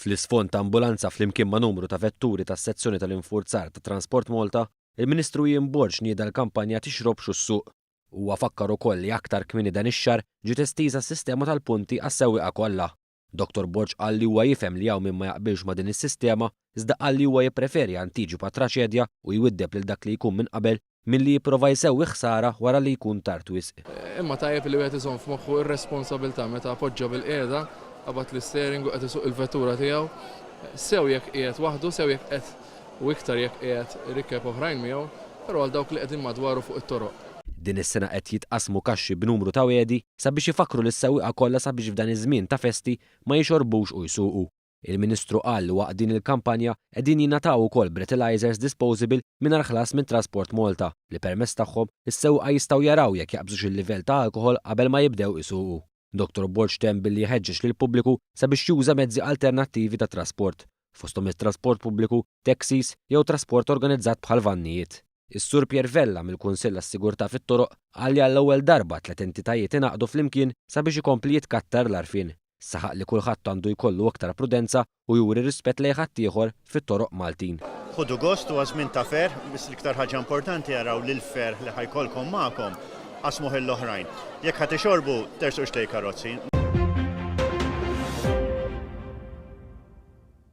Fl-isfond ta' ambulanza flimkien ma' numru ta' vetturi tas-sezzjoni tal-infurzar ta' Transport Malta, il-Ministru Ian Borg nieda l-kampanja Tixrobx u Ssuq. Huwa fakkar ukoll li aktar kmieni dan ix-xahar ġiet estiża s-sistema tal-punti għas-sewwieqa kollha. Dottor Borg qal li huwa jifhem li hawn min ma jaqbilx ma' din is-sistema iżda qal li huwa jippreferi jantiċipa traċedja u jwiddeb lil dak li jkun minn qabel milli jipprova jsewwi ħsara wara li jkun tard wisq. Imma tajjeb li wieħed iżomm f'moħħu r-responsabilità meta poġġa bilqiegħda, qabad l-isteering u qed isuq il-vettura tiegħu, sew jekk qiegħed waħdu, sew jekk qed u iktar jekk qiegħed irikkeb oħrajn miegħu, però għal dawk li qegħdin madwaru fuq it-toroq. Din is-sena qed jitqassmu kaxxi b'numru ta' wegħdi sabiex ifakkru lis-sewwieqa kollha sabiex f'dan iż-żmien ta' festi ma jixorbux u jsuqu. Il-Ministru qal li waqt din il-kampanja qegħdin jingħataw ukoll breathalyzers disposable mingħajr ħlas minn Transport Malta li permezz tagħhom is-sewwieqa jistgħu jaraw jekk jaqbżux il-livell ta' alkoħol qabel ma jibdew isuqu. Dottor Borg temm billi jħeġġeġ lill-pubbliku sabiex juża mezzi alternattivi ta' trasport, fosthom it-trasport pubbliku, taxis jew trasport organizzat bħal vannijiet. Is-Sur Pierre Vella mill-Kunsill għas-Sigurtà fit-Toroq qal li għall-ewwel darba tlett entitajiet ingħaqdu flimkien sabiex ikompli jitkattar l-għarfien. Saħaq li kulħadd għandu jkollu aktar prudenza u juri rispett lejn ħaddieħor fit-toroq Maltin. Ħudu gost, huwa żmien ta' ferħ, biss l-iktar ħaġa importanti araw li l-ferħ li ħa jkollkom magħkom qasmuh lill-oħrajn. Jekk ħa tixorbu, tersqux lejn karozzi.